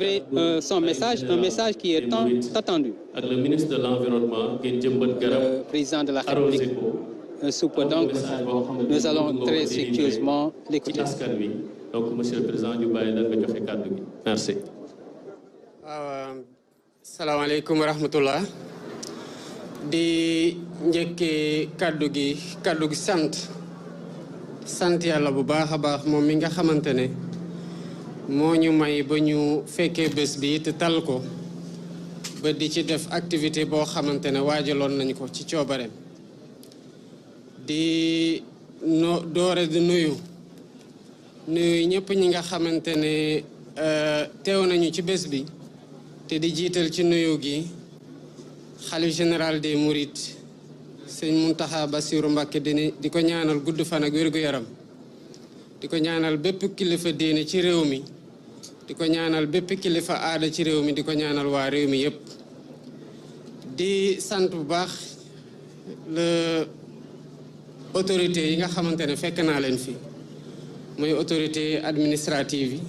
son message, un message qui est tant attendu. Le ministre de l'Environnement, le président de la République soupe donc, nous allons très respectueusement l'écouter. Donc, monsieur le président, merci. Salam alaikum wa rahmatullah. Di njëkkee kaddu gi sant yàlla bu baax a baax moom mi nga xamante ne moo ñu may ba ñu fekkee bés bi te tal ko ba di ci def activité boo xamante ne waajaloon nañ ko ci coobareem di doore di nuyu ñëpp ñi nga xamante ne teew nañu ci bés bi te di jiital ci nuyu gi xalif général des Mourides sëñ Muntaxa Basiru Mbàkke di ko ñaanal gudd fan ak wér-gu-yaram di ko ñaanal bépp kilifa diine ci réew mi di ko ñaanal bépp kilifa aada ci réew mi di ko ñaanal waa réew mi yépp di sant bu baax le autorité yi nga xamante ne fekk naa leen fi mooy autorité administrative yi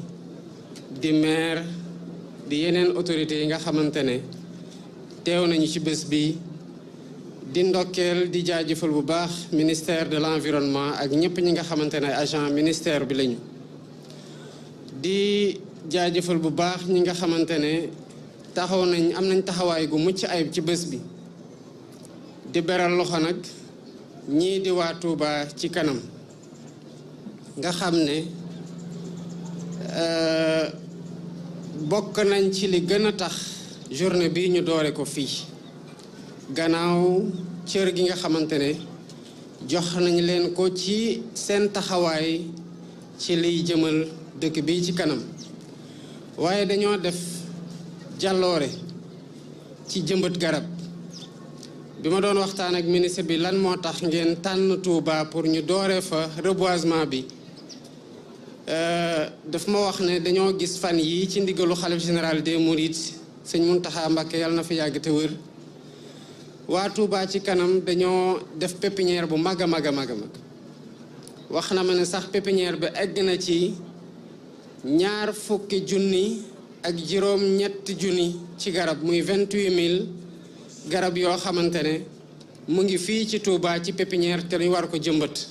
di maire di yeneen autorité yi nga xamante ne teew nañu ci bés bi di ndokkeel di jaajëfal bu baax ministère de l'environnement ak ñëpp ñi nga xamante ne agent ministère bi lañu di jaajëfal bu baax ñi nga xamante ne am nañ taxawaay gu mucc ayib ci bés bi di beral loxo nag ñii di waa Touba ci kanam nga xam ne bokk nañ ci li gën a tax journée bi ñu doore ko fii gannaaw cër gi nga xamante ne jox nañ leen ko ci seen taxawaay ci liy jëmal dëkk bi ci kanam waaye dañoo def jàlloore ci jëmbat garab bi ma doon waxtaan ak ministre bi lan moo tax ngeen tànn Touba pour ñu doore fa reboisement bi daf ma wax ne dañoo gis fan yi ci ndigalu xalif général des Mourides sëñ Muntaxa Mbàkke yàlla na fi yàgg te wër waa Touba ci kanam dañoo def pépinière bu mag a mag wax na ma ne sax pépinière bi egg na ci 20 junni ak juróom-ñetti junni ci garab muy 28000 garab yoo xamante ne mu ngi fii ci Touba ci pépinière te ñu war ko jëmbat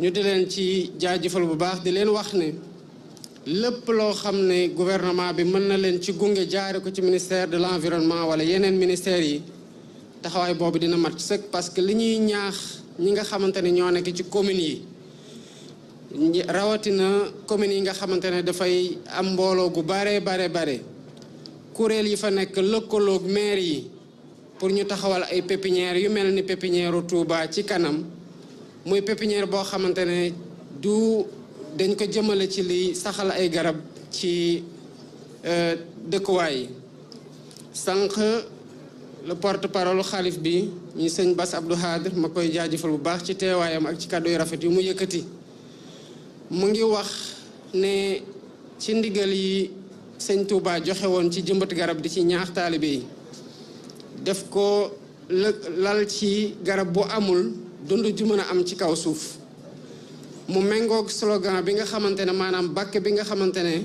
ñu di leen ci jaajëfal bu baax di leen wax ne lépp loo xam ne gouvernement bi mën na leen ci gunge jaare ko ci ministère de l'environnement wala yeneen ministères yi taxawaay boobu dina mat sëkk parce que li ñuy ñaax ñi nga xamante ne ñoo nekk ci communes yi rawatina communes yi nga xamante ne dafay am mbooloo gu bare kuréel yi fa nekk lëkkaloog maire yi pour ñu taxawal ay pépinières yu mel ni pépinière Touba ci kanam muy pépinière boo xamante ne dañ ko jëmale ci li saxal ay garab ci dëkkuwaay yi sànq le porte-parole xalif bi ñu sëñ Bass Abdou Khadre ma koy jaajëfal bu baax ci teewaayam ak ci kàddu yu rafet yu mu yëkkati mu ngi wax ne ci ndigal yi sëñ Touba joxe woon ci jëmbat garab di ci ñaax taalibe yi def ko lal ci garab bu amul dund ju mën a am ci kaw suuf mu méngoog slogan bi nga xamante ne maanaam bàkk bi nga xamante ne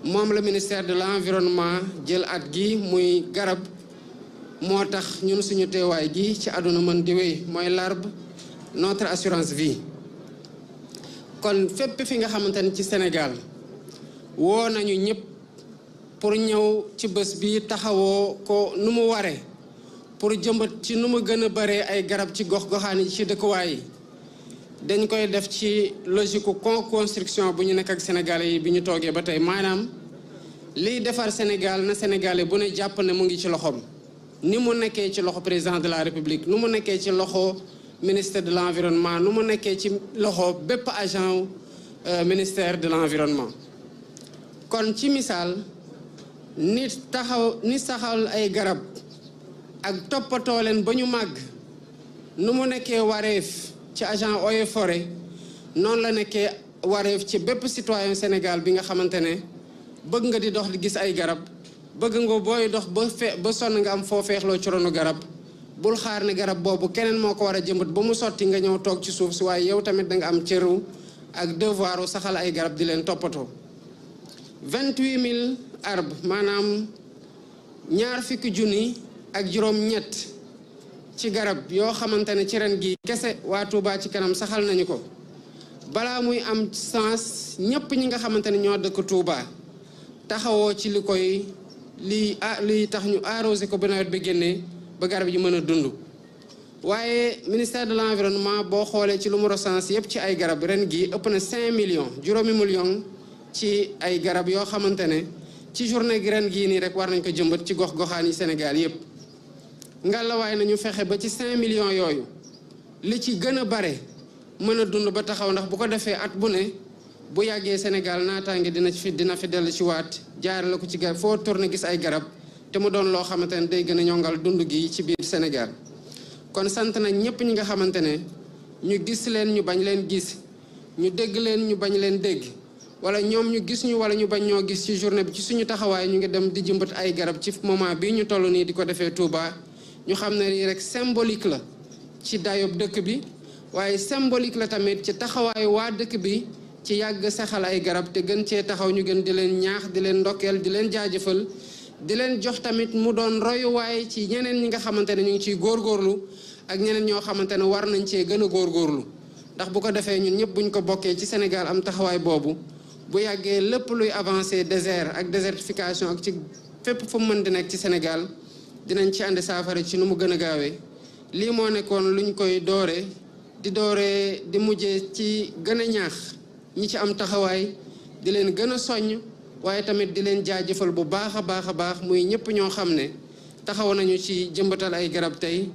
moom la ministère de l'environnement jël at gi muy garab moo tax ñun suñu teewaay gi ci àdduna mën di wéy mooy l'arbre notre assurance vie kon fépp fi nga xamante ne ci Sénégal woo nañu ñëpp pour ñëw ci bés bi taxawoo ko nu mu waree pour jëmbat ci nu mu gën a baree ay garab ci gox-goxaan yi ci dëkkuwaay yi dañ koy def ci logique co-construction bu ñu nekk ak Sénégalais yi bi ñu toogee ba tey maanaam liy defar Sénégal na Sénégalais bu ne jàpp ne mu ngi ci loxoom ni mu nekkee ci loxo président de la République nu mu nekkee ci loxo ministère de l'environnement nu mu nekkee ci loxo bépp agent ministère de l'environnement kon ci misaal ni saxal ay garab ak toppatoo leen ba ñu màgg nu mu nekkee wareef ci agent eaux et forêt noonu la nekkee wareef ci bépp citoyen Sénégal bi nga xamante ne bëgg nga di dox di gis ay garab bëgg nga booy dox ba sonn nga am foo feexloo ci ronu garab bul xaar ne garab boobu keneen moo ko war a jëmbat ba mu sotti nga ñëw toog ci suuf si waaye yow tamit da nga am cëru ak devoiru saxal ay garab di leen toppatoo 28000 arbres maanaam ñaar fukki junni ak juróom-ñett ci garab yoo xamante ne ci ren gi kese waa Touba ci kanam saxal nañu ko balaa muy am sens ñëpp ñi nga xamante ne ñoo dëkk Touba taxawoo ci li tax ñu arrosé ko ba nawet bi génnee ba garab yi mën a dund. waaye ministère de l'environnement boo xoolee ci lu mu recensé yëpp ci ay garab ren gi ëpp na 5 millions juróomi millions ci ay garab yoo xamante ne ci journée gi ren gii nii rek war nañ ko jëmbat ci gox-goxaan yi Sénégal yëpp. ngallaawaay nañu fexe ba ci 5 millions yooyu li ci gën a bare mën a dund ba taxaw ndax bu ko defee at bu ne bu yàggee Sénégal naataange dina fi dellu ci waat jaarale ko ci garab foo tourné gis ay garab te mu doon loo xamante ne day gën a ñongal dund gi ci biir Sénégal. kon sant nañ ñëpp ñi nga xamante ne ñu gis leen ñu bañ leen gis ñu dégg leen ñu bañ leen dégg wala ñoom ñu gis ñu wala ñu bañ ñoo gis ci journée bi ci suñu taxawaay ñu ngi dem di jëmbat ay garab ci moment bii ñu toll nii di ko defee Touba ñu xam ne lii rek symbolique la ci dayob dëkk bi waaye symbolique la tamit ci taxawaayu waa dëkk bi ci yàgg saxal ay garab te gën cee taxaw ñu gën di leen ñaax di leen ndokkeel di leen jaajëfal di leen jox tamit mu doon royuwaay ci ñeneen ñi nga xamante ne ñu ngi ciy góorgóorlu ak ñeneen ñoo xamante ne war nañ cee gën a góorgóorlu ndax bu ko defee ñun ñëpp buñ ko bokkee ci Sénégal am taxawaay boobu bu yàggee lépp luy avancé désert ak désertification ak ci fépp fu mu mën di nekk ci Sénégal dinañ ci àndi saafara ci nu mu gën a gaawee. lii moo nekkoon luñ koy dooree di mujjee ci gën a ñaax ñi ci am taxawaay di leen gën a soññ waaye tamit di leen jaajëfal bu baax a baax muy ñëpp ñoo xam ne taxaw nañu ci jëmbatal ay garab tey